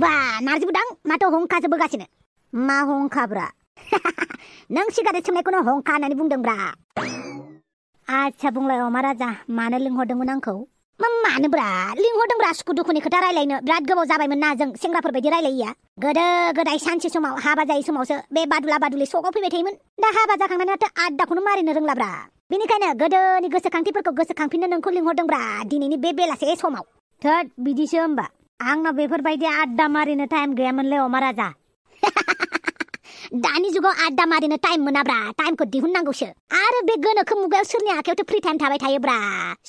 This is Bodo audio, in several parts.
बा नारजि बुदां माथो हंखासो बोगासिनो मा हंखाब्रा नों सिगारेट सोमनायखौनो हंखा होननानै बुंदोंब्रा आच्छा बुंलाय अमा राजा मानो लिंहरदोंमोन आंखौ मानोब्रा लिंहरदोंब्रा सुखु दुखुनि खोथा रायलायनो बिराद गोबाव जाबायमोन ना जों सेंग्राफोर बायदि रायलायिया गोदो गोदाय सानसे समाव हाबा जायै समावसो बे बादुला बादुलि सगाव फैबाय थायोमोन दा हाबा जाखांनानैथ' आदाखौनो मारिनो रोंलाब्रा बेनिखायनो गोदोनि गोसोखांथिफोरखौ गोसोखांफिननो नोंखौ लिंहरदोंब्रा दिनैनि बे बेलासे समाव थोद बिदिसो होमबा आंनाव बेफोरबायदि आड्डा मारिनो टाइम गैयामोनलै अमा राजा दानि जुगाव आड्डा मारिनो टाइम मोनाब्रा टाइमखौ दिहुननांगौसो आरो बे गोनोखो मुगायाव सोरनि आखायावथ' फ्रि टाइम थाबाय थायोब्रा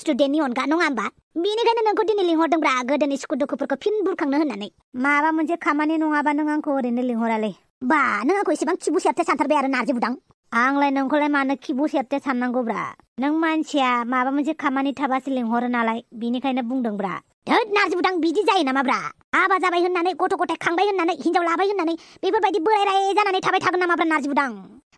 स्टुडेन्टनि अनगा नङा होमबा बेनिखायनो नोंखौ दिनै लिंहरदोंब्रा गोदोनि सुखु दुखुफोरखौ फिन बुरखांनो होननानै माबा मोनसे खामानि नङाबा नों आंखौ ओरैनो लिंहरालै बा नों आंखौ एसेबां खिबु सेरते सानथारबाय आरो नारजि बुदां आंलाय नोंखौलाय मानो खिबु सेरते साननांगौब्रा नों मानसिया माबा मोनसे खामानि थाबासो लिंहरो नालाय बिनिखायनो बुंदोंब्रा धोद नारजि बुदां बिदि जायो नामाब्रा हाबा जाबाय होननानै गथ' गथाय खांबाय होननानै हिनजाव लाबाय होननानै बेफोरबायदि बोराय जानानै थाबाय थागोन नामाब्रा नारजि बुदां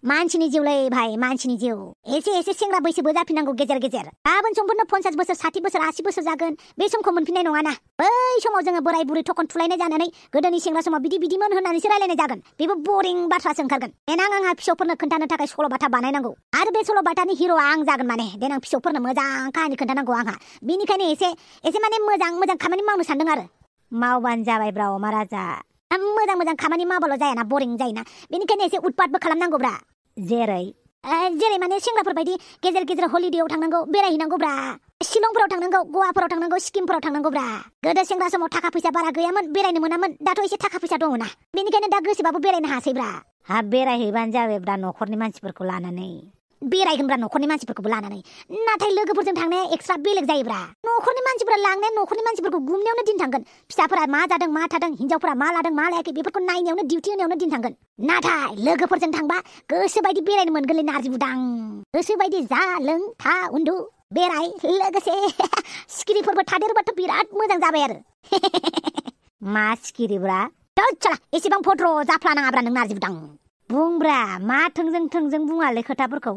मानसिनि जिउलै भाइ मानसिनि जिउ एसे सेंग्रा बैसोबो जाफिननांगौ गेजेर गेजेर गाबोन समफोरनो 50 बोसोर 60 बोसोर 80 बोसोर जागोन बे समखौ मोनफिननाय नङाना बै समाव जोङो बोराय बुरै थखन थुलायनाय जानानै गोदोनि सेंग्रा समाव बिदिमोन होननानैसो रायलायनाय जागोन बेबो बरिं बाथ्रासो ओंखारगोन देनां आंहा फिसौफोरनो खोन्थानो थाखाय सल'बाथा बानायनांगौ आरो बे सल'बाथानि हिर'आ आं जागोन माने देनां फिसौफोरनो मोजां काहानि खोन्थानांगौ आंहा बेनिखायनो एसे माने मोजां खामानि मावनो सानदों आरो मावबानो जाबायब्रा अमा राजा मोजां खामानि मावबाल' जायाना बरिं जायोना बेनिखायनो एसे उतपातबो खालामनांगौब्रा जेरै माने सेंग्राफोर बायदि गेजेर गेजेर हलिडेआव थांनांगौ बेरायहैनांगौब्रा शिलंफोराव थांनांगौ गवाफोराव थांनांगौ सिक्किमफोराव थांनांगौब्रा गोदो सेंग्रा समाव थाखा फैसा बारा गैयामोन बेरायनो मोनामोन दाथ' एसे थाखा फैसा दङना बेनिखायनो दा गोसोबाबो बेरायनो हासैब्रा हा बेरायहैबानो जाबायब्रा न'खरनि मानसिफोरखौ लानानै बेरायगोनब्रा न'खरनि मानसिफोरखौबो लानानै नाथाय लोगोफोरजों थांनाया एक्सट्रा बेलेग जायोब्रा न'खरनि मानसिफोरा लांनाया न'खरनि मानसिफोरखौ गुमनायावनो दिन थांगोन फिसाफोरा मा जादों मा थादों हिनजावफोरा मा लादों मा लायाखै बेफोरखौ नायनायावनो डिउटि होनायावनो दिन थांगोन नाथाय लोगोफोरजों थांबा गोसोबायदि बेरायनो मोनगोनलै नारजि बुदां गोसोबायदि जा लों था उन्दु बेराय लोगोसे सिखिरिफोरबो थादेरबाथ' बिराद मोजां जाबाय आरो मा सिखिरिब्रा चला एसेबां भद्र जाफ्लानाङाब्रा नों नारजि बुदां बुंब्रा मा थोंजों बुङालै खोथाफोरखौ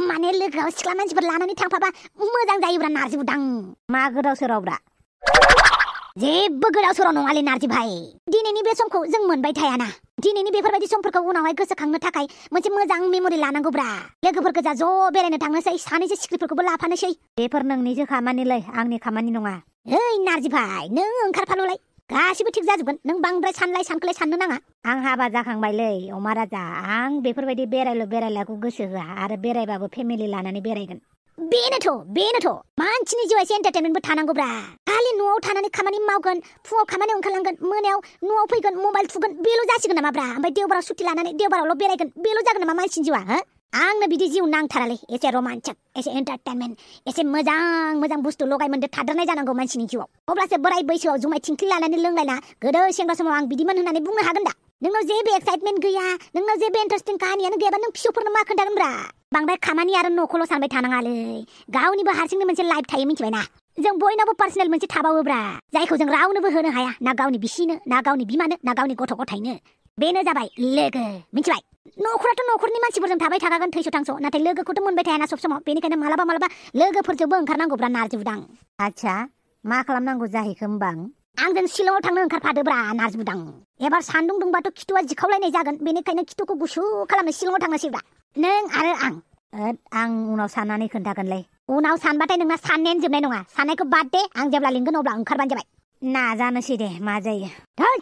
माने लोगोआव सिख्ला मानसिफोर लानानै थांफाबा मोजां जायोब्रा नारजि बुदां मा गोदाव सोरावब्रा जेबो गोदाव सोराव नङालै नारजि भाइ दिनैनि बे समखौ जों मोनबाय थायाना दिनैनि बेफोरबायदि समफोरखौ उनावहाय गोसोखांनो थाखाय मोनसे मोजां मेम'रि लानांगौब्रा लोगोफोर गोजा ज' बेरायनो थांनोसै सानैसो सिख्रिफोरखौबो लाफानोसै बेफोर नोंनिसो खामानिलै आंनि खामानि नङा ओइ नारजि भाइ नों ओंखारफालुलाय गासिबो थिग जाजोबगोन नों बांद्राय सानखोलाय साननो नाङा आं हाबा जाखांबायलै अमा राजा आं बेफोरबायदि बेरायलाखौ गोसो होआ आरो बेरायबाबो फेमिलि लानानै बेरायगोन बेनोथ' मानसिनि जिउआ एसे एन्टारटेनमेन्टबो थानांगौब्रा खालि न'आव थानानै खामानि मावगोन फुङाव खामानि ओंखारलांगोन मोनायाव न'आव फैगोन मबाइल थुगोन बेल' जासिगोन नामाब्रा ओमफ्राय देवबाराव सुथि लानानै देवबारावल' बेरायगोन बेल' जागोन नामा मानसिनि जिउआ हो आंनो बिदि जिउ नांथारालै एसे रमान्टिक एसे एन्टारटेनमेन्ट एसे मोजां बुस्थु लगाय मोनदो थादेरनाय जानांगौ मानसिनि जिउआव अब्लासो बोराय बैसोआव जुमाय थिंख्लि लानानै लोंलायना गोदो सेंग्रा समाव आं बिदिमोन होननानै बुंनो हागोन दा नोंनाव जेबो एक्साइटमेन्ट गैया नोंनाव जेबो इन्टारेस्टिं काहानियानो गैयाबा नों फिसौफोरनो मा खोन्थागोनब्रा बांद्राय खामानि आरो न'खौल' सानबाय थानाङालै गावनिबो हारसिंनो मोनसे लाइफ थायो मिथिबायना जों बयनावबो पार्सनेल मोनसे थाबावोब्रा जायखौ जों रावनोबो होनो हाया ना गावनि बिसिनो ना गावनि बिमानो ना गावनि गथ' गथायनो बेनो जाबाय लोगो मिथिबाय न'खराथ' न'खरनि मानसिफोरजों थाबाय थाखागोन थैस' थांस' नाथाय लोगोखौथ' मोनबाय थायाना सब समाव बेनिखायनो मालाबा लोगोफोरजोंबो ओंखारनांगौब्रा नारजि बुदां आच्छा मा खालामनांगौ जाहैखो होमबा आंजों शिलंआव थांनो ओंखारफादोब्रा नारजि बुदां एबार सान्दुं दुंबाथ' खिथुआ जिखावलायनाय जागोन बेनिखायनो खिथुखौ गुसु खालामनो शिलंआव थांनोसैब्रा नों आरो आं उनाव साननानै खोन्थागोनलै उनाव सानबाथाय नोंना साननायानो जोबनाय नङा साननायखौ बाद दे आं जेब्ला लिंगोन अब्ला ओंखारबानो जाबाय नाजानोसै दे मा जायो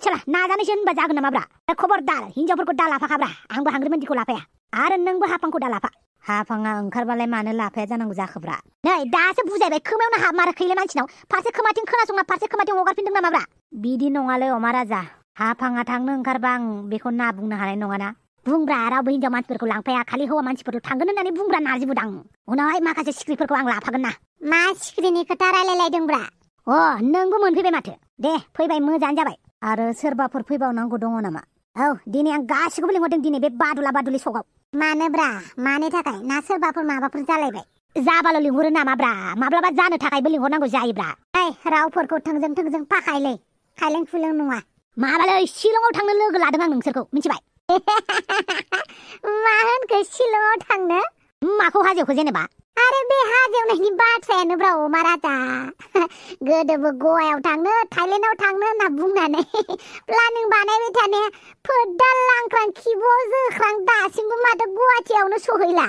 चला नाजानोसै होनबा जागोन नामाब्रा खबरदार हिनजावफोरखौ दा लाफाखाब्रा आंबो हांग्रिमोनदिखौ लाफाया आरो नोंबो हाफांखौ दा लाफा हाफाङा ओंखारबालाय मानो लाफाया जानांगौ जाखोब्रा नै दासो बुजायबाय खोमायावनो हाबमाराखैलै मानसिनाव फारसे खोमाथिं खोनासंना फारसे खोमाथिं हगारफिनदों नामाब्रा बिदि नङालै अमा राजा हाफाङा थांनो ओंखारबा आं बेखौ ना बुंनो हानाय नङाना बुंब्रा रावबो हिनजाव मानसिफोरखौ लांफाया खालि हौवा मानसिफोरल' थांगोन होननानै बुंब्रा नारजि बुदां उनावहाय माखासे सिख्रिफोरखौ आं लाफागोन ना मा सिख्रिनि खोथा रायलायलायदोंब्रा नोंबो मोनफैबाय माथो दे फैबाय मोजाङानो जाबाय आरो सोरबाफोर फैबावनांगौ दङ नामा औ दिनै आं गासिखौबो लिंहरदों दिनै बे बादुला सगाव मानोब्रा मानि थाखाय ना सोरबाफोर माबाफोर जालायबाय जाबाल' लिंहरो नामाब्रा माब्लाबा जानो थाखायबो लिंहरनांगौ जायोब्रा रावफोरखौ थोंजों फाखायलै खायलें खुइलें नङा माबालै शिलंआव थांनो लोगो लादों आं नोंसोरखौ मिथिबाय मा होनखो शिलंआव थांनो माखौ हाजोखौ जेनेबा आरो बे हाजोआवनायनि बाथ्रायानो ब्रा अमा राजा गोदोबो गवायाव थांनो थाइलेण्डआव थांनो होनना बुंनानै प्लानिं बानायबाय थानाया फोदाल लांख्रां खिबुआव जोख्रां दासिमबो माथो गुवाहाटियावनो सहैला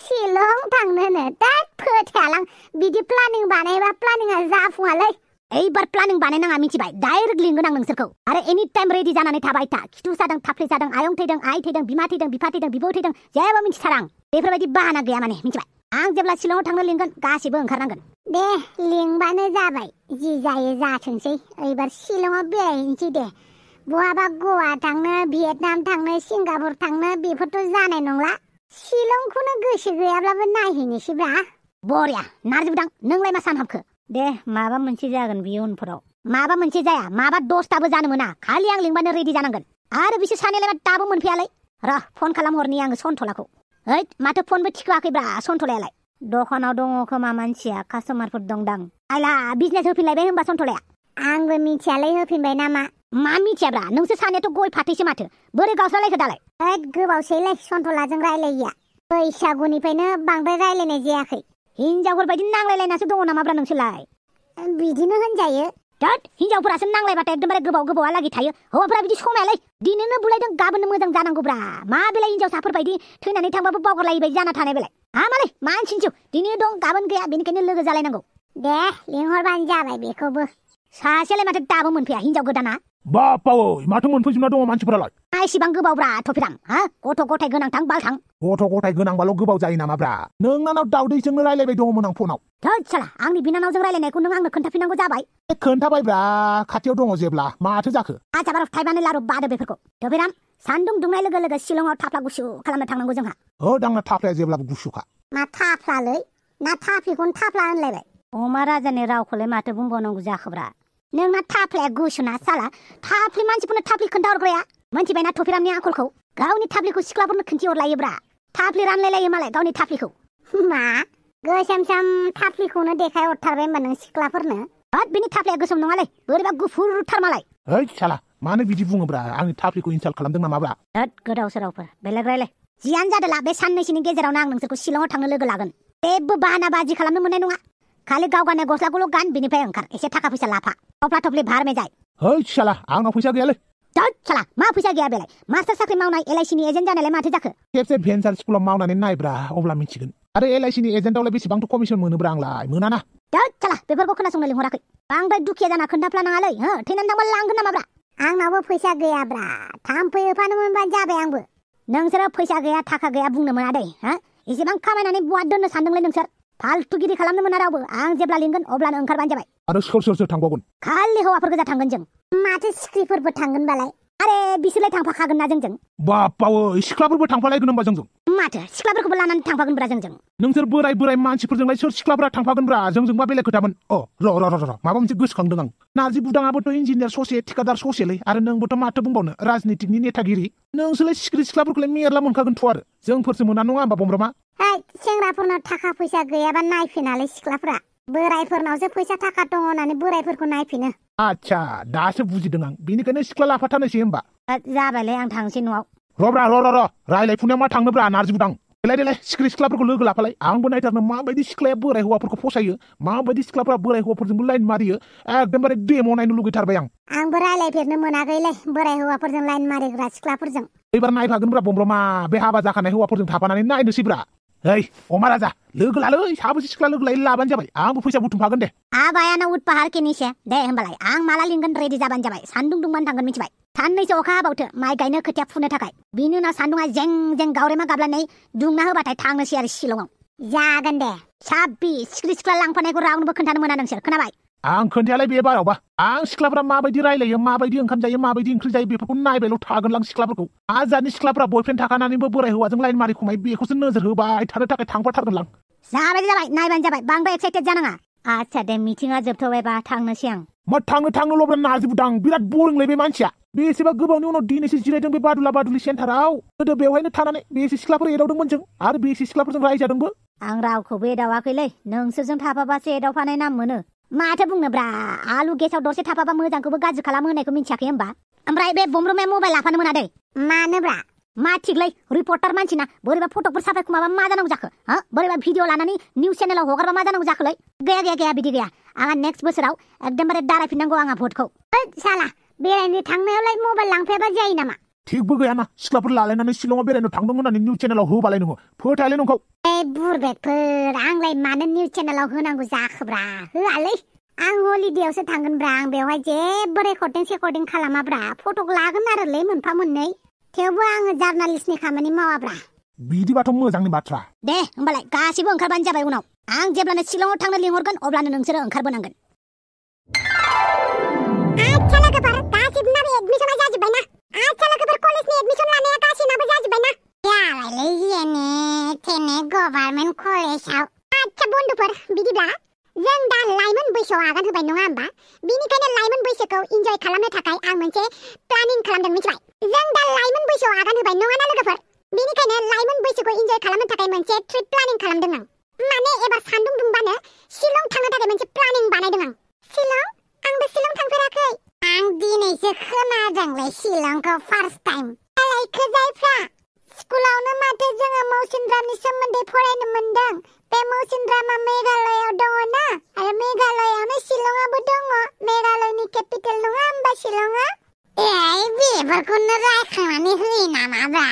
शिलं थांनोनो दैट फोथायालां बिदि प्लानिं बानायबा प्लानिंआ जाफुङालै एबार प्लानिं बानायनाङा मिथिबाय डाइरेक्ट लिंगोन आं नोंसोरखौ आरो एनि टाइम रेडि जानानै थाबाय था खिथु जादों थाफ्ले जादों आयं थैदों आइ थैदों बिमा थैदों बिफा थैदों बिबौ थैदों जेबो मिथिथारा आं बेफोरबायदि बाहाना गैया माने मिथिबाय आं जेब्ला शिलंआव थांनो लिंगोन गासिबो ओंखारनांगोन दे लिंबानो जाबाय जि जायो जाथोंसै एबार शिलंआव बेरायहैनोसै दे बहाबा गवा थांनो भियेटनाम थांनो सिंगापुर थांनो बेफोरथ' जानाय नंला शिलंखौनो गोसो गैयाब्लाबो नायहैनोसैब्रा बरिया नारजिबुदां नोंलाय मा सानहाबखो दे माबा मोनसे जागोन बियो उनफोराव माबा मोनसे जाया माबा 10टाबो जानो मोना खालि आं लिंबानो रेडि जानांगोन आरो बिसोर सानैलाय दाबो मोनफैयालै र फन खालामहरनि आङो सन्थलाखौ ओइ माथो फनबो थिखोआखैब्रा सन्थलायालाय दखानाव दङ खोमा मानसिया कास्टमारफोर दंदां आइला बिजनेस होफिनलायबाय होनबा सन्थलाया आंबो मिथियालै होफिनबाय नामा मा मिथियाब्रा नोंसोर सानैयाथ' गय फाथैसो माथो बोरै गावस्रालायखो दालाय ओइ गोबावसैलै सन्थलाजों रायलायिया बैसागुनिफ्रायनो बांद्राय रायलायनाय जायाखै हिनजावफोर बायदि नांलायलायनासो दङ नामाब्रा नोंसोरलाय बिदिनो होनजायो दट हिनजावफोरासो नांलायबाथाय एकदमबारे गोबावहालागै थायो हौवाफोरा बिदि समायालै दिनैनो बुलायदों गाबोननो मोजां जानांगौब्रा मा बेलाय हिनजावसाफोर बायदि थैनानै थांबाबो बावगारलायै बायदि जाना थानाय बेलाय हामालै मानसिनसो दिनै दं गाबोन गैया बेनिखायनो लोगो जालायनांगौ दे लिंहरबानो जाबाय बेखौबो सासेयालाय माथो दाबो मोनफैया हिनजाव गोदाना बापावै माथो मोनफैजोबना दङ मानसिफोरालाय एसेबां गोबावब्रा थफिराम हा गथ' गथाय गोनांथां बालथां गथ' गथाय गोनांबाल' गोबाव जायो नामाब्रा नोंनानाव दाउदैजोंनो रायलायबाय दङमोन आं फनाव थोद साला आंनि बिनानावजों रायलायनायखौ नों आंनो खोन्थाफिननांगौ जाबाय खोन्थाबायब्रा खाथियाव दङ जेब्ला माथो जाखो आजा बाराव थाइबानो लारु बादो बेफोरखौ थफिराम सान्दुं दुंनाय लोगो लोगो शिलंआव थाफ्ला गुसु खालामनो थांनांगौ जोंहा दांना थाफ्लाया जेब्लाबो गुसुखा मा थाफ्लालै ना थाफ्लिखौनो थाफ्ला होनलायबाय अमा राजानि रावखौलाय माथो बुंबावनांगौ जाखोब्रा नोंना थाफ्लाया गुसुना साला थाफ्लि मानसिफोरनो थाफ्लि खोन्थाहरग्राया मोनथिबायना थफिरामनि आखलखौ गावनि थाफ्लिखौ सिख्लाफोरनो खिन्थिहरलायोब्रा थाफ्लि रानलायलायो मालाय गावनि थाफ्लिखौ मा गोसोमसोम थाफ्लिखौनो देखायहरथारबाय होनबा नों सिख्लाफोरनो हाद बिनि थाफ्लाया गोसोम नङालै बोरैबा गुफुरथार मालाय ओइ साला मानो बिदि बुङोब्रा आंनि थाफ्लिखौ इनसाल्ट खालामदों नामाब्रा होद गोदाव सोरावफोर बेलेग रायलाय जियानो जादोला बे साननैसोनि गेजेरावनो आं नोंसोरखौ शिलंआव थांनो लोगो लागोन जेबो बाहाना बाजि खालामनो मोननाय नङा खालि गाव गाननाय गस्लाखौल' गान बिनिफ्राय ओंखार एसे थाखा फैसा लाफा थफ्ला थफ्लि भारमे जाय ओइ साला आंनाव फैसा गैयालै थोद साला मा फैसा गैया बेलाय मास्टार साख्रि मावनाय एलआइसिनि एजेन्ट जानायलाय माथो जाखो खेबसे भेन्सार स्कुलाव मावनानै नायब्रा अब्ला मिथिगोन आरो एलआइसिनि एजेन्टआवलाय बेसेबांथ' कमिसन मोनोब्रा आंलाय मोनाना थोद साला बेफोरखौ खोनासंनो लिंहराखै बांद्राय दुखिया जाना खोन्थाफ्लानाङालै हो थैनानै थांबा लांगोन नामाब्रा आंनावबो फैसा गैयाब्रा थाम्फै होफानो मोनबानो जाबाय आंबो नोंसोरो फैसा गैया थाखा गैया बुंनो मोना दै हा एसेबां खामायनानै बहा दोननो सानदोंलै नोंसोर फाल्थुगिरि खालामनो मोना रावबो आं जेब्ला लिंगोन अब्लानो ओंखारबानो जाबाय आरो सोर थांबावगोन खालि हौवाफोर गोजा थांगोन जों माथो सिख्रिफोरबो थांगोन बालाय आरे बिसोरलाय थांफाखागोन ना जोंजों बापावै सिख्लाफोरबो थांफालायगोन होनबा जोंजों माथो सिख्लाफोरखौबो लानानै थांफागोनब्रा जोंजों नोंसोर बोराय मानसिफोरजोंलाय सोर सिख्लाफोरा थांफागोनब्रा जोंजोंबा बेलेग खोथामोन र' माबा मोनसे गोसोखांदों आं नार्जि बुदाङाबोथ' इन्जिनियार ससे थिकादार ससेलै आरो नोंबोथ' माथो बुंबावनो राजनितिकनि नेतागिरि नोंसोरलाय सिख्लाफोरखौलाय मेरला मोनखागोनथ' आरो जोंफोरसो मोना नङा होमबा बमब्रामा सेंग्राफोरनाव थाखा फैसा गैयाबा नायफिनालै सिख्लाफोरा बोरायफोरनावसो फैसा थाखा दङ होननानै बोरायफोरखौ नायफिनो आच्छा दासो बुजिदों आं बेनिखायनो सिख्ला लाफाथारनोसै होमबा जाबायलै आं थांसै न'आव र' रायलायफुनायाव मा थांनोब्रा नार्जि बुदां देलाय सिख्लाफोरखौ लोगो लाफालाय आंबो नायथारनो माबायदि सिख्लाया बोराय हौवाफोरखौ फसायो माबायदि सिख्लाफोरा बोराय हौवाफोरजोंबो लाइन मारियो एकदमबारे डेम' नायनो लुगैथारबाय आंबो रायलायफेरनो मोनाखैलै बोराय हौवाफोरजों लाइन मारिग्रा सिख्लाफोरजों एबार नायफागोनब्रा बमब्रमा बे हाबा जाखानाय हौवाफोरजों थाफानानै नायनोसैब्रा ओइ अमा राजा लोगो लालै साबेसे सिख्ला लोगो लायै लाबानो जाबाय आंबो फैसा बुथुमफागोन दे आबायानो उतपाहार केनिसे दे होमबालाय आं माला लिंगोन रेडि जाबानो जाबाय सान्दुं दुंबानो थांगोन मिथिबाय साननैसो अखा हाबावथो माइ गायनो खोथिया फुनो थाखाय बिनि उनाव सान्दुङा जें गावरेमा गाबलानै दुंना होबाथाय थांनोसै आरो शिलंआव जागोन दे साब्बि सिख्ला लांफानायखौ रावनोबो खोन्थानो मोना नोंसोर खोनाबाय आं खोन्थायालाय बे बारावबा आं सिख्लाफोरा माबायदि रायलायो माबायदि ओंखाम जायो माबायदि ओंख्रि जायो बेफोरखौ नायबायल' थागोनलां सिख्लाफोरखौ आजादनि सिख्लाफोरा बयफ्रेन्ड थाखानानैबो बोराय हौवाजों लाइन मारिखुमाय बेखौसो नोजोर होबाय थानो थाखाय थांफाथारगोनलां जाबाय नायबानो जाबाय बांद्राय एक्साइटेड जानाङा आच्छा दे मिटिंआ जोबथ'बायबा थांनोसै आं मा थांनो लब्रा नार्जि बुदां बिराद बरिंलै बे मानसिया बेसेबा गोबावनि उनाव दिनैसो जिरायदों बे बादुला सेन्टाराव गोदो बेवहायनो थानानै बेसे सिख्लाफोर एदावदोंमोन जों आरो बेसे सिख्लाफोरजों रायजादोंबो आं रावखौबो एदावाखैलै नोंसोरजों थाफाबासो एदावफानाय नाम मोनो माथो बुंनोब्रा आलु गेसाव दरसे थाफाबा मोजांखौबो गाज्रि खालामो होननायखौ मिन्थियाखै होमबा ओमफ्राय बे बमब्रमाया मबाइल लाफानो मोना दै मानोब्रा मा थिगलै रिपर्टार मानसिना बोरैबा फटकफोर साफाय माबा मा जानांगौ जाखो हा बोरैबा भिडिअ लानानै निउस चेनेलाव हगारबा मा जानांगौ जाखोलै गैया बिदि गैया आंहा नेक्स्ट बोसोराव एकदमबारे दारायफिननांगौ आंहा भटखौ साला बेरायनो थांनायावलाय मबाइल लांफायाबा जायो नामा थिगबो गैयाना सिख्लाफोर लालायनानै शिलंआव बेरायनो थांदों होननानै निउस चेनेलाव होबालाय नोङो फोथायलै नोंखौ बुरबेकफोर आंलाय मानो निउस चेनेलाव होनांगौ जाखोब्रा होआलै आं हलिडेआवसो थांगोनब्रा आं बेवहाय जेबो रेकर्डिं खालामाब्रा फटक लागोन आरोलै मोनफा मोननै थेवबो आङो जार्नालिस्टनि खामानि मावाब्रा बिदिबाथ' मोजांनि बाथ्रा दे होमबालाय गासिबो ओंखारबानो जाबाय उनाव आं जेब्लानो शिलंआव थांनो लिंहरगोन अब्लानो नोंसोरो ओंखारबोनांगोन आच्छा लोगोफोर गासिबनाबो एडमिसना जाजोब्बायना आच्छा लोगोफोर कलेजनि एडमिसन लानाया गासिनाबो जाजोब्बायना जाबायलै जेने थेने गभर्नमेन्ट कलेजाव आच्छा बन्धुफोर बिदिब्ला जों दा लाइमोन बैसोआव आगान होबाय नङा होमबा बिनिखायनो लाइमोन बैसोखौ इन्जय खालामनो थाखाय आं मोनसे प्लानिं खालामदों मिथिबाय जों दा लाइमोन बैसोआव आगान होबाय नङाना लोगोफोर बिनिखायनो लाइमोन बैसोखौ इन्जय खालामनो थाखाय मोनसे ट्रिप प्लानिं खालामदों आं माने एबार सान्दुं दुंबानो शिलं थांनो थाखाय मोनसे प्लानिं बानायदों आं शिलं आंबो शिलं थांफेराखै आं दिनैसो खोनादोंलै शिलंखौ फार्स्ट टाइम आलायखो जायफ्रा स्कुलावनो माथो जोङो मौसिनरामनि सोमोन्दै फरायनो मोनदों बे मौसिनरामा मेघालयआव दङ ना आरो मेघालयआवनो शिलंआबो दङ मेघालयनि केपिटेल नङा होमबा शिलंआ बेफोरखौनो रायखांनानै होयो नामाब्रा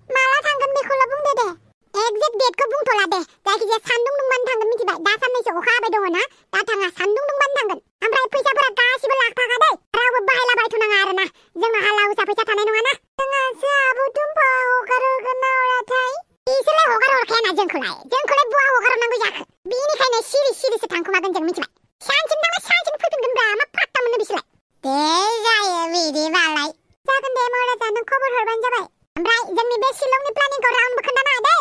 माला थांगोन बेखौल' बुंदो दे एक्जेक्ट डेटखौ बुंथ'ला दे जायखिजाया सान्दुं दुंबानो थांगोन मिथिबाय दा साननैसो अखा हाबाय दङ ना दा थाङा सान्दुं दुंबानो थांगोन ओमफ्राय फैसाफोरा गासिबो लाखा दै रावबो बाहायलाबायथ'नाङा आरोना जोंना हाला हुसा फैसा थानाय नङाना जोंहासो आबु दुम्बा हगार हरगोन ना हराथाय बिसोरलाय हगार हरखायाना जोंखौलाय बहा हगार हरनांगौ जाखो बिनिखायनो सिरिसो थांखुमागोन जों मिथिबाय सानसेनो थांबा सानसेनो फैफिनगोनब्रा मा पात्ता मोनो बिसोरलाय दे जायो बिदिबालाय जागोन दे महाराजा नों खबर हरबानो जाबाय ओमफ्राय जोंनि बे शिलंनि प्लानिंखौ रावनोबो खोन्थानाङा दै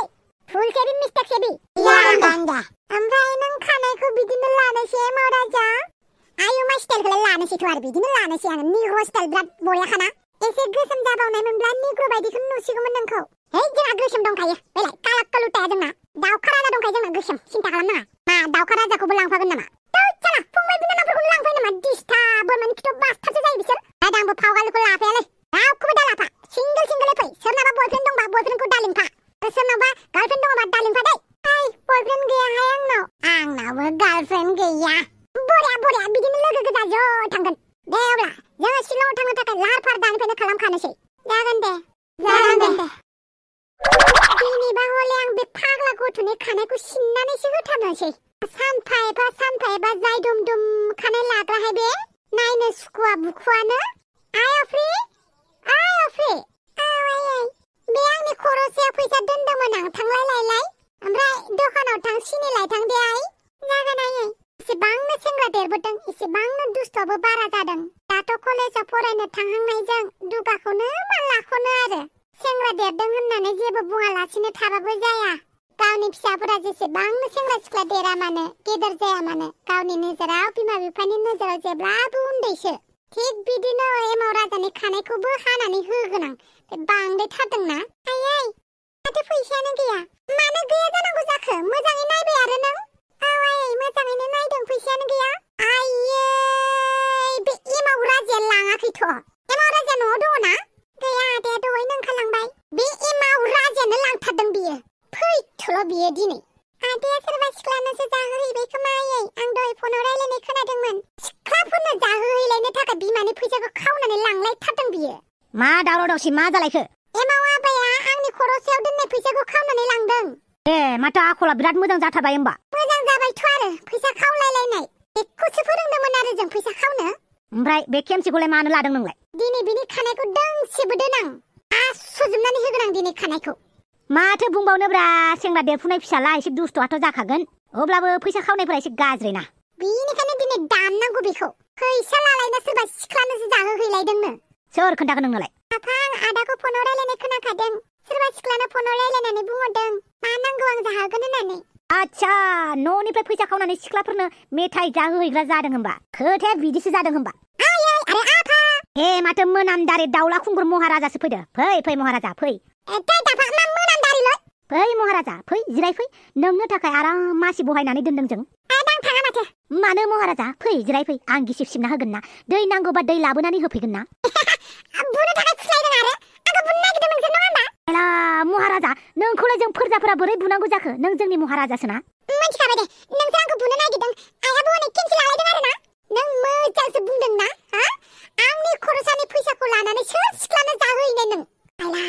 फुल सेबि मिस्टेक सेबि जागोन दे ओमफ्राय नों खानायखौ बिदिनो लानोसै महाराजा आयुमा स्टाइलखौलाय लानोसैथ' आरो बिदिनो लानोसै आङो निग्र' स्टाइल बिराद बरिया खाना एसे गोसोम जाबावनायमोनब्ला निग्र' बायदिखौनो नुसिगौमोन नोंखौ है जोंहा गोसोम दंखायो बेलाय काला कलुटाया जोंना दाउखा राजा दंखायो जोंना गोसोम सिन्था खालामनाङा मा दाउखा राजाखौबो लांफागोन नामा साला फंबाय बिनानावफोरखौनो लांफायो नामा दिस्टार्ब बोरमानि खिथु बास्थाबसो जायो बिसोर आंबो फावगालुखौ लाफायालै रावखौबो दा लाफा सिंगोलै फै सोरनाबा बयफ्रेन्ड दंबा बयफ्रेन्डखौ दा लिंफा सोरनावबा गार्लफ्रेन्ड दङबा दा लिंफा दै बयफ्रेन्ड गैयाहाय आंनावबो गार्लफ्रेन्ड गैया बरिया बिदिनो लोगो गोजा ज' थांगोन दे अब्ला जोङो शिलंआव थांनो थाखाय लाहार फाहार दानिफ्रायनो खालामखानोसै जागोन दे दिनैबा हले आं बे फाग्ला गथ'नि खानायखौ सिननानैसो होथारनोसै सानफा एबा जाय दुम खानाय लाग्राहाय बे नायनो सुखुवा बुखुवानो आय अफ्रि बे आंनि खर'सायाव फैसा दोनदोंमोन आं थांलाय लायलाय ओमफ्राय दखानाव थां सिनि लायथां दे आइ जागोन आयै एसेबांनो सेंग्रा देरबोदों एसेबांनो दुस्थ'आबो बारा जादों दाथ' कलेजाव फरायनो थांहांनायजों दुगाखौनो मालाखौनो आरो सेंग्रा देरदों होननानै जेबो बुङालासिनो थाबाबो जाया गावनि फिसाफोरा जेसेबांनो सेंग्रा सिख्ला देरा मानो गेदेर जाया मानो गावनि नोजोराव बिमा बिफानि नोजोराव जेब्लाबो उन्दैसो थिग बिदिनो एमाव राजानि खानायखौबो हानानै होगोन आं बे बांद्रायथारदोंना आयै माथो फैसायानो गैया मानो गैया जानांगौ जाखो मोजाङै नायबाय आरो नों आयै मोजाङैनो नायदों फैसायानो गैया आयै बे एमाव राजाया लाङाखैथ' एमाव राजाया न'आव दङ ना गैया आदाया दहायनो ओंखारलांबाय बे एमाव राजायानो लांथारदों बियो फैथ'ल' बियो दिनै आदाया सोरबा सिख्लानोसो जाहोहैबाय खोमा आयै आं दहाय फनाव रायलायनाय खोनादोंमोन सिख्लाफोरनो जाहोहैलायनो थाखाय बिमानि फैसाखौ खावनानै लांलायथारदों बियो मा दावराव दावसि मा जालायखो एमाव आबाया आंनि खर'सायाव दोननाय फैसाखौ खावनानै लांदों माथो आखला बिराद मोजां जाथारबाय होमबा मोजां जाबायथ' आरो फैसा खावलायलायनाय बेखौसो फोरोंदोंमोन आरो जों फैसा खावनो ओमफ्राय बे खेमसेखौलाय मानो लादों नोंलाय दिनै बिनि खानायखौ दोंसेबो दोनां आसुजोबनानै होगोन आं दिनै खानायखौ माथो बुंबावनोब्रा सेंग्रा देरफुनाय फिसाला एसे दुस्थ'आथ' जाखागोन अब्लाबो फैसा खावनायफोरा एसे गाज्रि ना बेनिखायनो दिनै दाननांगौ बेखौ फैसा लालायना सोरबा सिख्लानोसो जाहोहैलायदोंनो सोर खोन्थागोन नोंनोलाय आफा आं आदाखौ फनाव रायलायनाय खोनाखादों सोरबा सिख्लानो फनाव रायलायनानै बुंहरदों मा नांगौ आं जाहोगोन होननानै आच्छा न'निफ्राय फैसा खावनानै सिख्लाफोरनो मेथाइ जाहोहैग्रा जादों होमबा खोथाया बिदिसो जादों होमबा आयै आरो आफा हे माथो मोनामदारि दाउला खुंगुर महाराजासो फैदो फै महाराजा फै फै महाराजा फै जिराय फै नोंनो थाखाय आराम मासि बहायनानै दोनदों जों आं थाङा माथो मानो महाराजा फै जिराय फै आं गिसिब सिबना होगोन ना दै नांगौबा दै लाबोनानै होफैगोन ना बुनो थाखाय फुस्लायदों आरो आंखौ बुनो नागिरदों नोंसोर नङा होमबा आया महाराजा नोंखौलाय जों फोरजाफोरा बोरै बुनांगौ जाखो नों जोंनि महाराजासोना मिथिखाबाय दे नोंसो आंखौ बुनो नागिरदों आइयाबो हनै केन्सेल लालायदों आरोना नों मोजांसो बुंदों ना हा आंनि खरसानि फैसाखौ लानानै सोर सिख्लानो जाहोहैनाय नों आइला